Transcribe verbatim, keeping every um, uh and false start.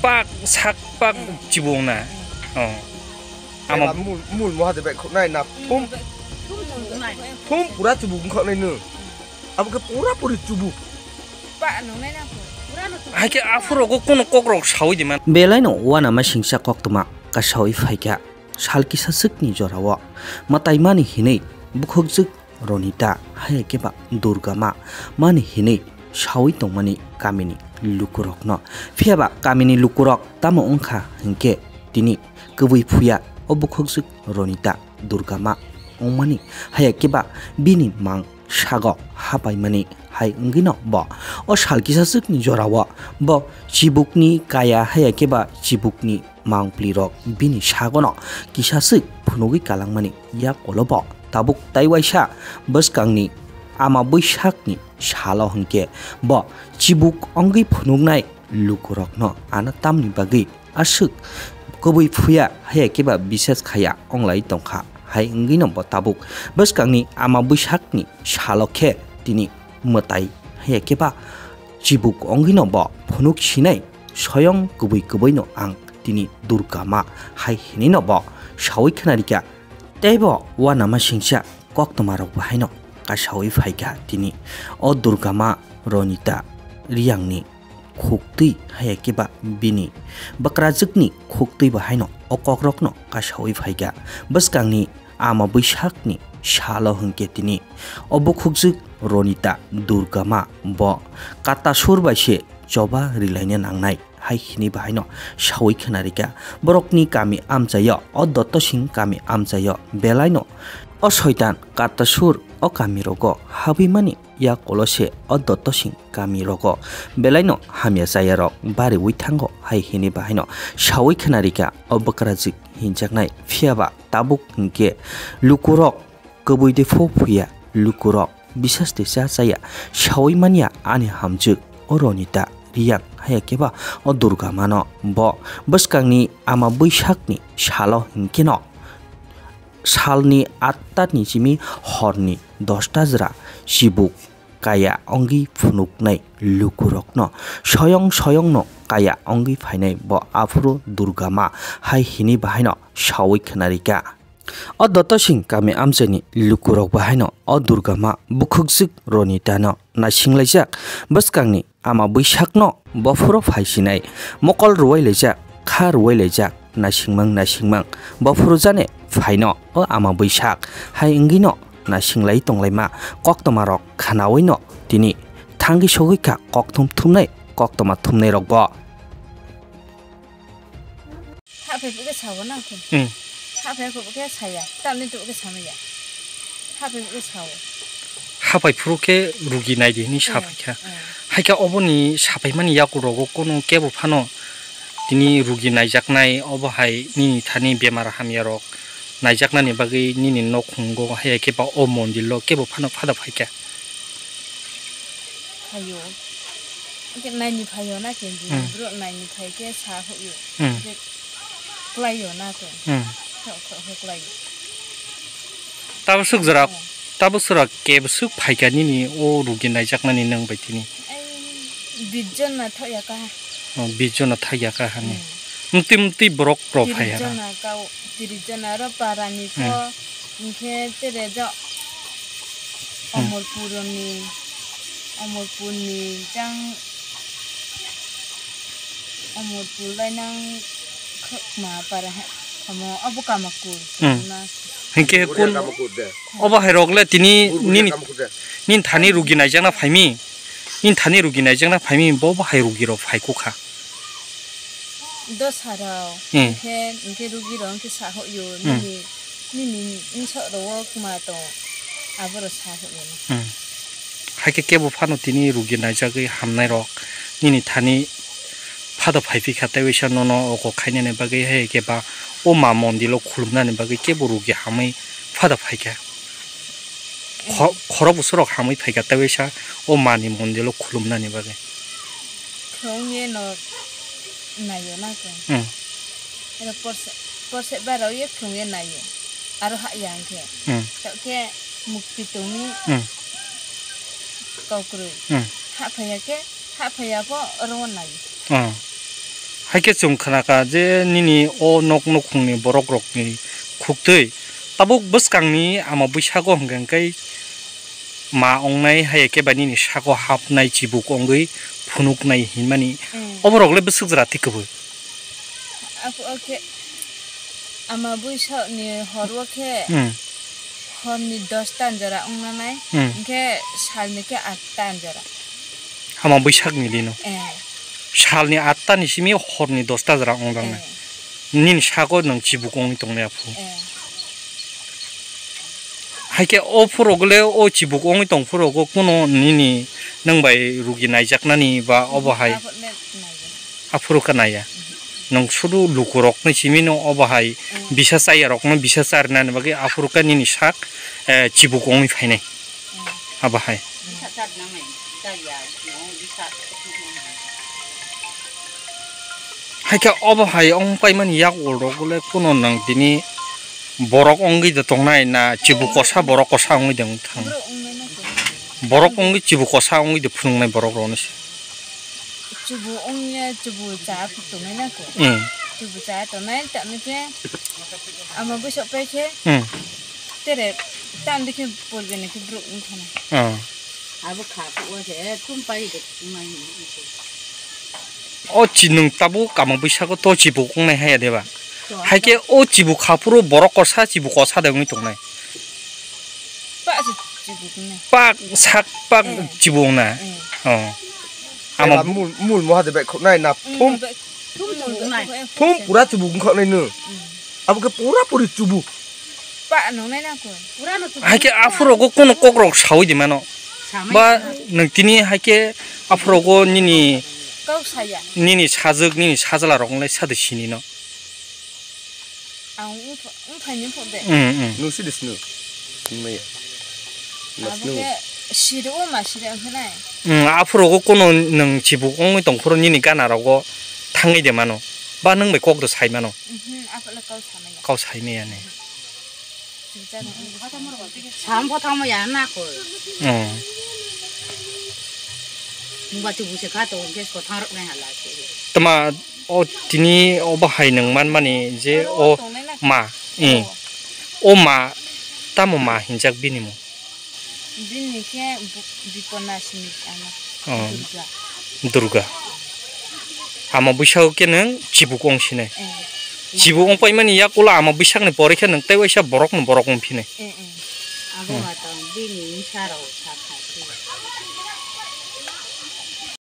Pak sak pak chibung na. Oh. Ama mul, mul moha de bai khoknai na phum. Phum pura chibung khoknai nung. Abo khe pura puri chubuk. Hai khe aphuru go kono kok rok sawi di man. Belai no wana ma singsa koktwma kasawi phaikha. Sal kisa swkni jorao mwtai mani hinwi bukhukjwk Ronita, haya khe ba Durga ma mani hinwi sawi tongmani kamini lukurokno. Phiya ba kamini lukurok tamo wngkha hinkhe tini kwbwi phuya o bukhukjwk Ronita Durga ma wngmani, haya khe ba bini mang sago hapaimani hai wngwino bo o sal kisa swkni jorao bo chibukni kaya haya khe ba chibukni mangpli rok bini sagono kisa swk phunugwi kalangmani yak ulo bo tabuk tei waisa bwskangni ama bwsakni salo hinkhe bo chibuk wngwi phunuknai lukurokno ano tamni bagwi aswk kwbwi phuya haya khe ba bises khaya onglai tongkha hai wngwino bo tabuk bwskangni ama bwsakni salo khe tini mwtai haya khe ba chibuk wngwino bo phunuk sinai soyong kwbwi kwbwino ang tini Durga ma hai hinino bo sawi khwnarikha. Teibo wanama singsa koktwmarok bo haino kasawi phaikha tini o Durga ma Ronita Riyangni khuktwi haya khe ba bini bwkrajwkni khuktwi bo haino o kokrokno kasawi phaikha. Bwskangni ama bwsakni salo hinkhe tini o bukhukjwk Ronita Durga ma bo Katasur bai se choba rilaina nangnai hai hini bahaino sawi khwnarikha. Borokni kami amchaio, o Dotto Singh kami amchaio belaino o soitan Katasur o kamirogo habwimani yak ulo se o Dotto Singh kamirogo belaino hamya chayarok bariwi thango hai hini bahaino sawi khwnarikha o bwkrajwk hinjaknai. Phiya ba tabuk hinkhe lukurok kwbwi de pho phuya, lukurok bisas de cha chaya sawi manya ani hamjwk o Ronita Riyang haya khe ba o Durga mano. Bo bwskangni ama bwsakni salo hinkheno salni atta ni simi horni dosta jora chibuk kaya wngwi phunuknai lukurokno soyong soyongno kaya wngwi phainai bo aphuru Durga ma hai hini bahaino sawi khwnarikha. O Dotto Singh kami amchaini lukurok bahaino o Durga ma bukhukjwk Ronitano naisinglaijak. Bwskangni ama bwsakno bophuro phaisinai mokol rwailaijak, kha rwailaijak, naisingmang naisingmang bophuru jani phaino o ama bwsak hai wngwino naisinglai tonglaima koktwmarok khanawino tini thangwi sogwi kha kokthum thumnai koktwma thumnairokbo. Haphai phuru khe sao na khe. Hmm. Haphai phuru khe saya. Tamni tu khe samaya. Haphai phuru khe sao. Haphai phuru khe rugi nai di hini saphai kha. Hmm. Hai khe oboni saphai mani yakur rogo kono kebo phano tini rugi naijaknai obo hai nini thani bemar hamya rok naijaknani bagwi nini nokhungo hai khe ba o mondir lo kebo phano phada phai kha. Phaio. Hwnkhe naini phaio na khe bini Hmm. borok naini phai khe sa hoio. Hmm. Hwnkhe klaio na khe. Hmm. Khok khok khe klaio. Tabuk swk jora, Hmm. tabuk swk jora kebo swk phaikha nini o rugi naijaknani nwng bai tini. Ai, bis jona thokya kha. Oh, bis jona thokya kha hani. Hmm. Mtwi mtwi borok rok phai Tiris hara. Jona kau, tiris jona ro parani Hmm. Pho, hwnkhe tere jo Hmm. Omorpurni, Omorpurni jang, Omorpur bai nang khe ma para he, omo obo Kamakur Hmm. na. Hwnkhe Buria kun Kamakur de. Obo hai rok le tini Bur-, Buria nini, Kamakur de. Nini thani rugi naijakna phaimi? Nini thani rugi naijakna phaimi, bo bo hai rugi rok phai kukha. Dosa rok, Hmm. Hwnkhe, hwnkhe rugi rok hwnkhe sa hoyo, Hmm. Nini, nini nsok rok o kuma tong, abo rok sa hoyo. Hmm. Hai khe kebo phano tini rugi naijagwi hamnai rok, nini thani phado phai phi kha, tei waisa nono oko khainani bagwi, hai khe ba o ma mondilo khulumnani bagwi kebo rugi hamwi phado phai kha. Kho-, khorok bwswk rok hamwi phaikha, tei waisa o mani mondilo khulumnani bagwi. Khwlwng ye no naio na khe. Hmm. Ero porse, porse barao ye khwlwng ye naio. Aro ha yang khe. Hmm. Tokhe mukti tongni Hmm. Kokrwi. Hmm. Ha phaiya khe, ha phaiya pho oro naio. Hmm. Haikhe chwng khnakha je nini o nok nukhungni borokrokni khuktwi tabuk bwskangni ama bwsago hwnkhe hwnkhe ma ongnai, hai khe bai nini sago hapnai, chibuk ongwi phunuknai hinmani. Hmm. Oborok le bwswk jora twi kwbwi? Ako, oke. Ama bwsakni hor o khe Hmm. horni dosta jora ong nanai, Hmm. hwnkhe salni khe atta jora. Ama bwsakni dino? Eh. Salni atta ni simi horni dosta jora ong nangnai. Eh. Nini sago nwng chibuk ongwi tongnai aphu. Eh. Haikhe o phurok le o chibuk ongwi tong phurok o kuno nini nwng bai rugi naijaknani ba obo hai? Aphuru khe naiya. Nwng sudu lukurokni simi no obo hai Mm. bisa chayarokno bisa charinani bagwi aphuru khe nini sak, eh, chibuk ongwi phainai. Mm. Abo hai. Haikhe obo hai ong paimani yak ulrok le kuno nwng tini borok ongwi de tongnai na chibuk kosa borok kosa ongwi de wng thang? Borok ongwi na khe. Borok ongwi chibuk kosa ongwi de phunuknai borok rokni se. Chubu ongya, chubu cha tongnai na ko. Hmm. Chubu cha tongnai, tamo khe ama bwsok pai khe Hmm. tere tam dikhe polbe na khe brok wng thana. Hmm. Abo kha ko se tum pai de mai ni se. O chi nwng tabuk ama bwsako to chibuk ongnai haya deba? To, Haikhe o chibuk haphuru borok kosa chibuk kosa de wngwi tongnai. Pa se chibuk ne. Pak sak pak Eh. chibuk na. Eh. Oh. Ama Eba mul, mul moha de bai khoknai na Mm, phum, bai- phum chibuk nai. Phum pura chibuk khoknai no. Mm. Abo khe pura puri chibuk. Pa nongnai na ko. Pura no chibuk. Haikhe aphuru go kono kokrok sawi de mano. Samai Ba na. nwng tini haikhe aphuru go nini Kau saya. nini sajwk nini sajla rok nai sadi sini no. Ang wngpha-, wngphaini wngphok de. Mm, mm. Nung sidi snu. Nung naiya. Mas Abo nung. Khe siri o ma siri ang khe nai. Mm, aphuru go kono nwng chibuk ongwi tong phuru nini gana rogo thangwi de mano. Ba nwng bai kok do sai mano. Mhm, aphuru le kau sanai ya. Kau sai maya ne. Sam pho thangma ya na ko. Mm. Mungba chubu se kha to, hwnkhe so thang rok nai hala se. Tama O tini o bahai nwng manmani je o ma, eh, o ma tamo ma hinjak bini mung? Bini khe bu-, Biponasini ama. Oh. Durga. Durga. Ama bwsao khe nwng chibuk ong sinai. Eh. Chibuk ong paimani yakulo ama bwsakni pore khe nwng tei waisa borokno borok ong phinai. Eh, eh. Abo ma tong bini wngsa rok sakha.